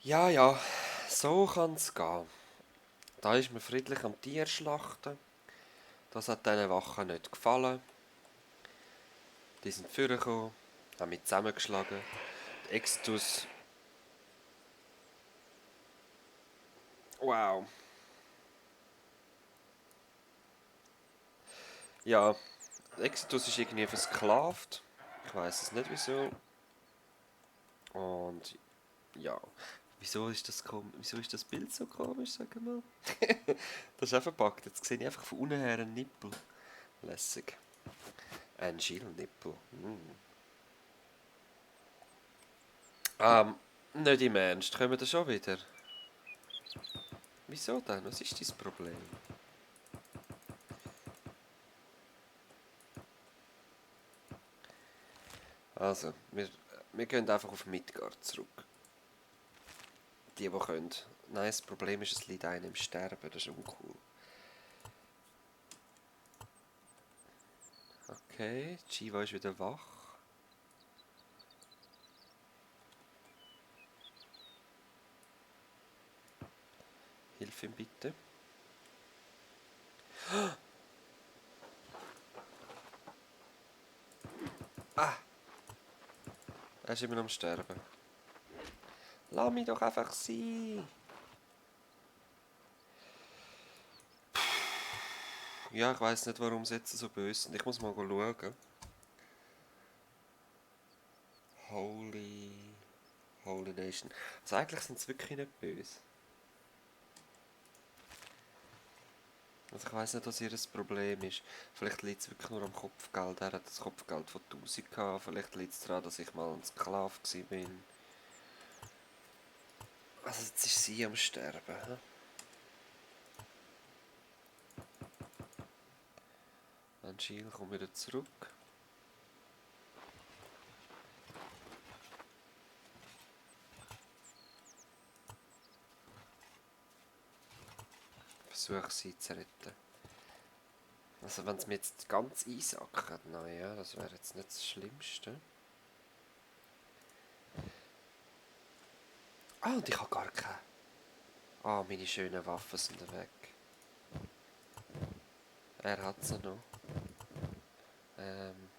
Ja, ja, so kann's gehen. Da ist man friedlich am Tier schlachten. Das hat diesen Wachen nicht gefallen. Die sind vorgekommen, haben mich zusammengeschlagen. Die Exitus. Wow. Ja, die Exitus ist irgendwie versklavt. Ich weiß es nicht wieso. Und ja. Wieso ist das Bild so komisch, sag mal? Das ist auch verpackt. Jetzt sehe ich einfach von unten her einen Nippel. Lässig. Ein Schildnippel. Nicht im Ernst. Kommen wir schon wieder? Wieso denn? Was ist dein Problem? Also, wir gehen einfach auf Midgard zurück. Die können. Nein, das Problem ist, es liegt einer im Sterben. Das ist uncool. Okay, Chiva ist wieder wach. Hilf ihm bitte. Ah, er ist immer noch am Sterben. Lass mich doch einfach sein. Ja, ich weiß nicht, warum sie jetzt so böse sind. Ich muss mal schauen. Holy... Holy Nation. Also eigentlich sind sie wirklich nicht böse. Also ich weiß nicht, was ihr Problem ist. Vielleicht liegt es wirklich nur am Kopfgeld. Er hat das Kopfgeld von 1000 gehabt. Vielleicht liegt es daran, dass ich mal ein Sklave war. Also jetzt ist sie am Sterben. He? Angel, komm wieder zurück. Versuche sie zu retten. Also wenn sie mir jetzt ganz einsacken, naja, das wäre jetzt nicht das Schlimmste. Ah, und ich habe gar keine. Ah, meine schönen Waffen sind weg. Er hat sie noch.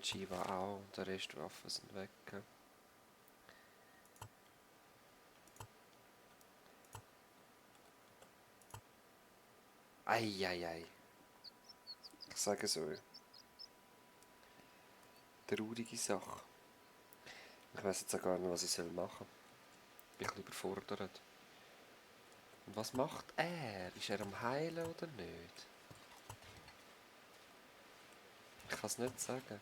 Chiva auch. Der Rest der Waffen sind weg. Eieiei. Ich sage so. Traurige Sache. Ich weiß jetzt auch gar nicht, was ich machen soll. Bin ein bisschen überfordert. Und was macht er? Ist er am Heilen oder nicht? Ich kann es nicht sagen.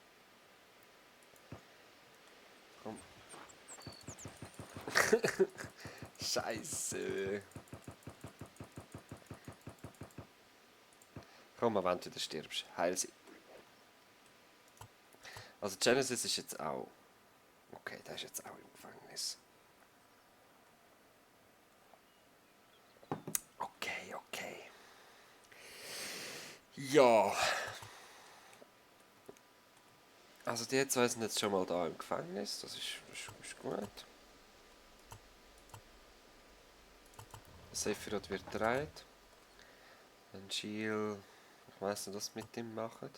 Komm. Scheiße. Komm, wenn du wieder stirbst. Heil sie. Also Genesis ist jetzt auch. Okay, der ist jetzt auch im Gefängnis. Okay, okay. Ja. Also die zwei sind jetzt schon mal da im Gefängnis. Das ist gut. Sephiroth wird gedreht. Ein Shield. Ich weiß nicht, was sie mit ihm machen.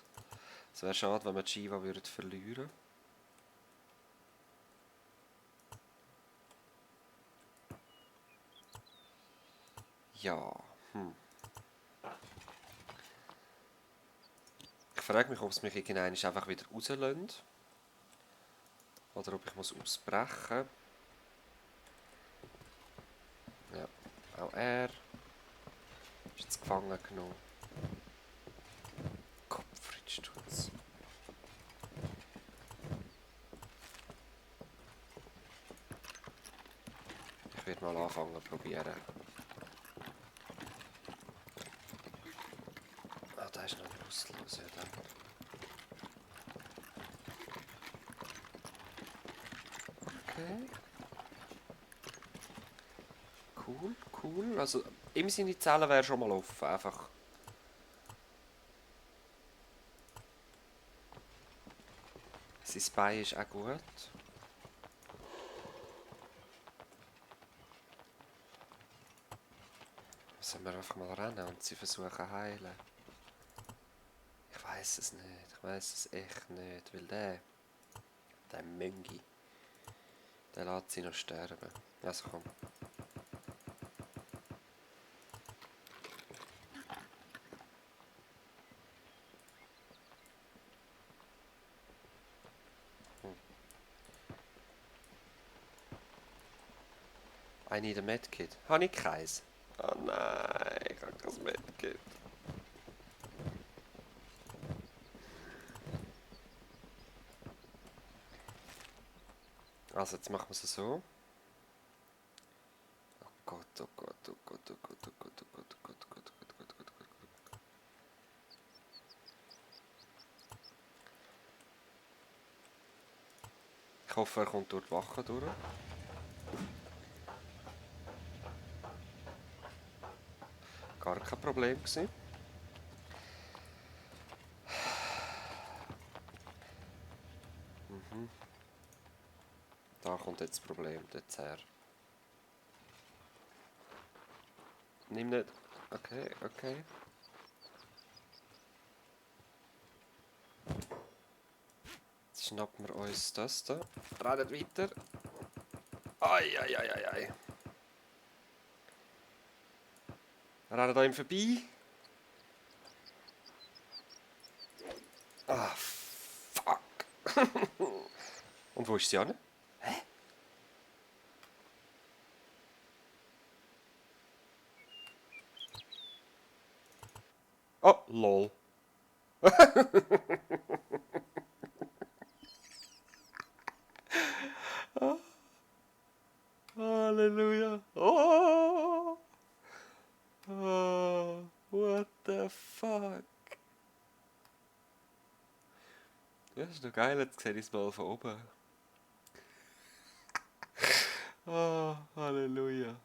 Es wäre schade, wenn wir Chiva verlieren würden. Ja, Ich frage mich, ob es mich irgendwann einfach wieder rauslöst. Oder ob ich muss ausbrechen muss. Ja, auch er ist jetzt gefangen genommen. Kopfritschsturz. Ich werde mal anfangen probieren. Ah, da ist noch bewusstlos. Ja, dann. Okay. Cool, cool. Also, ihm seine Zellen wäre schon mal offen. Einfach. Sein Bein ist auch gut. Sollen wir einfach mal rennen und sie versuchen heilen? Ich weiß es nicht. Ich weiß es echt nicht. Weil der Müngi, der lässt sie noch sterben. Also komm. I need a medkit. Habe ich keins? Oh nein, ich habe kein Medkit. Also jetzt machen wir es so. Oh Gott, oh Gott, oh Gott, oh Gott, oh Gott, oh Gott, oh Gott, oh Gott, oh Gott, oh Gott, oh Gott, oh Gott. Ich hoffe, er kommt durch die Wache durch. Gar kein Problem gewesen. Da kommt jetzt das Problem, dort her. Nimm nicht. Okay, okay. Jetzt schnappen wir uns das da. Rennen weiter. Ai, ai, ai, ai, ai. Rennen da ihm vorbei. Ah, fuck. Und wo ist sie hin? Hä? Oh, lol. Halleluja. Oh. Oh. What the fuck? Ja, ist noch geil, jetzt sehe ich es mal von oben. Oh, Halleluja.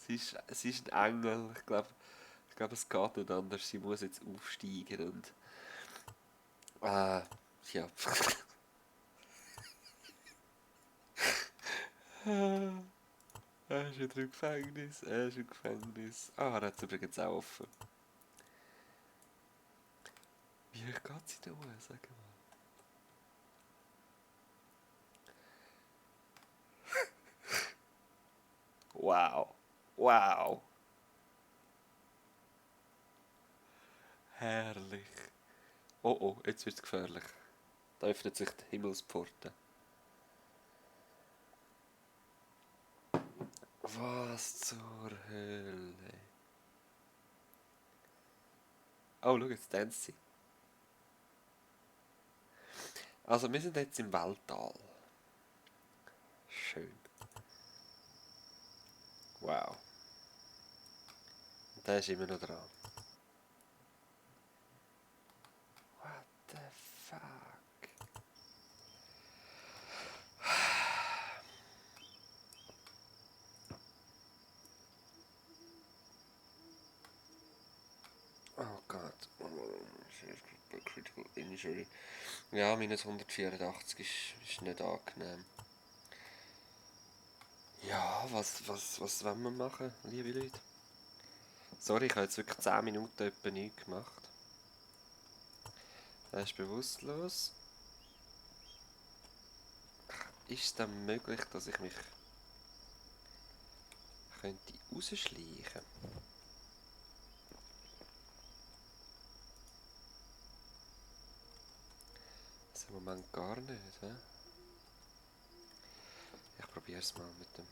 Sie ist ein Engel. Ich glaube, es geht nicht anders. Sie muss jetzt aufsteigen und... ja. Er ist wieder im Gefängnis. Er ist im Gefängnis. Ah, er hat es übrigens auch offen. Wie geht sie da hoch? Sag mal. Wow. Wow. Herrlich. Oh oh, jetzt wird es gefährlich. Da öffnet sich die Himmelspforte. Was zur Hölle? Oh, schau, jetzt tanzt sie. Also, wir sind jetzt im Weltall. Schön. Wow. Und der ist immer noch dran. What the fuck? Oh Gott. Critical Injury. Ja, minus 184 ist nicht angenehm. Ja, was wollen wir machen, liebe Leute? Sorry, ich habe jetzt wirklich 10 Minuten etwa nichts gemacht. Er ist bewusstlos. Ist es dann möglich, dass ich mich könnte rausschleichen? Das ist im Moment gar nicht, hä? Ich probiere es mal mit dem.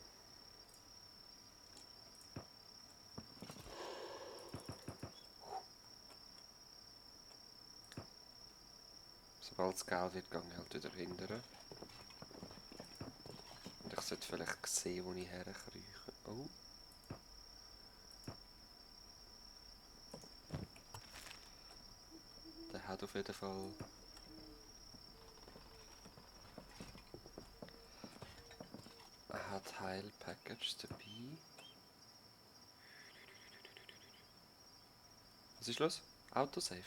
Sobald es gelb wird, gehe ich halt wieder hindern. Und ich sollte vielleicht sehen, wo ich herkrieche. Oh. Der hat auf jeden Fall... Er hat Heilpackage dabei. Was ist los? Autosave?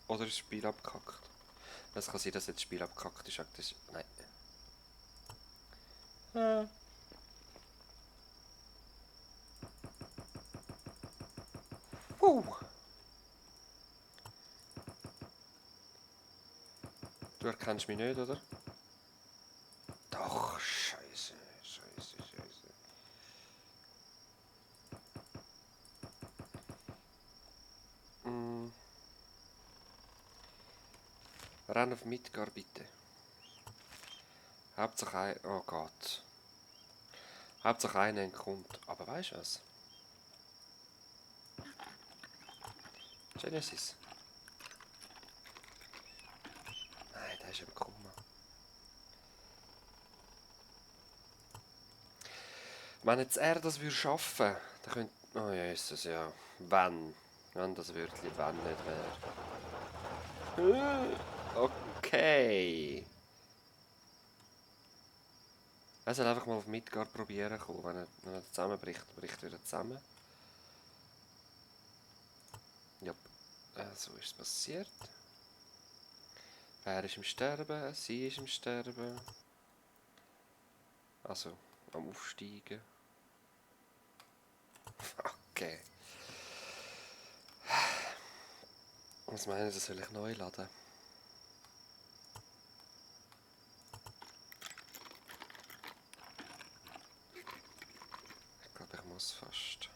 Oder ist das Spiel abgekackt? Es kann sein, dass jetzt das Spiel abgekackt ist. Nein. Du erkennst mich nicht, oder? Doch, Scheiße. Mm. Renn auf Midgar, bitte. Hauptsache ein... Oh Gott. Hauptsache einer entkommt. Aber weißt du was? Genesis. Nein, der ist entkommen. Wenn jetzt er das schaffen würde, dann könnte... Oh Jesus, ja. Wenn. Wenn das Wörtchen wenn nicht wäre. Okay. Er soll einfach mal auf Midgard probieren kommen. Wenn er zusammenbricht, bricht er wieder zusammen. Ja, so ist es passiert. Er ist im Sterben, sie ist im Sterben. Also, am Aufsteigen. Okay. Was meinen Sie, soll ich neu laden? Ich glaube, ich muss fast.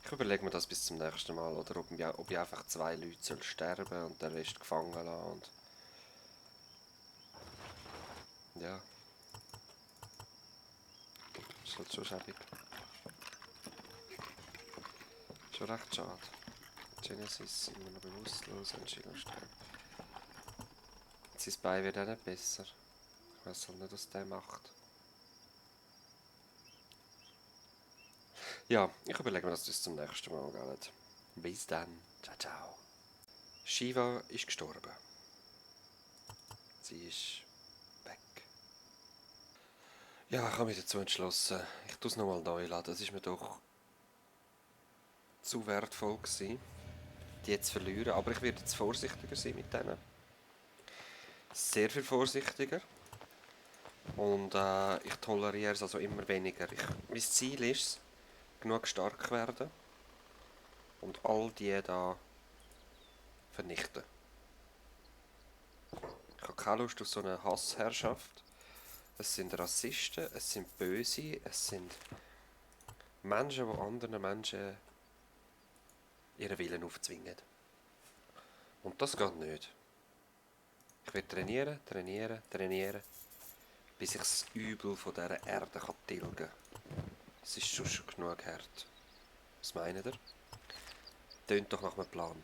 Ich überlege mir das bis zum nächsten Mal, oder ob ich einfach 2 Leute sterben soll und den Rest gefangen lassen. Und ja. Ist halt schon schäbig. Schon recht schade. Genesis immer noch bewusstlos, entschieden sterben. Sein Bein wird auch nicht besser. Ich weiß halt nicht, was der macht. Ja, ich überlege mir das bis zum nächsten Mal, gell? Bis dann. Ciao, ciao. Shiva ist gestorben. Sie ist weg. Ja, ich habe mich dazu entschlossen. Ich tue es nochmal neu laden. Es war mir doch zu wertvoll gewesen, die jetzt zu verlieren. Aber ich werde jetzt vorsichtiger sein mit denen. Sehr viel vorsichtiger. Und ich toleriere es also immer weniger. Mein Ziel ist es, genug stark werden und all die da vernichten. Ich habe keine Lust auf so eine Hassherrschaft. Es sind Rassisten, es sind Böse, es sind Menschen, die anderen Menschen ihren Willen aufzwingen. Und das geht nicht. Ich will trainieren, bis ich das Übel von dieser Erde tilgen kann. Es ist schon genug hart. Was meint ihr? Tönt doch nach einem Plan.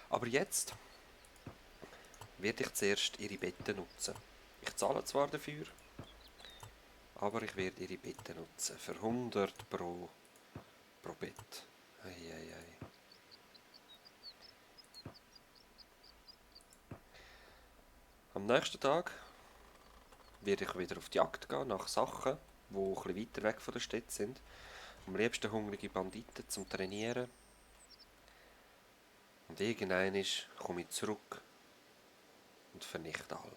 Aber jetzt werde ich zuerst ihre Betten nutzen. Ich zahle zwar dafür, aber ich werde ihre Betten nutzen. Für 100 pro Bett. Eieiei. Am nächsten Tag werde ich wieder auf die Jagd gehen nach Sachen, die ein bisschen weiter weg von der Stadt sind. Am liebsten hungrige Banditen zum Trainieren. Und irgendwann komme ich zurück und vernichte alle.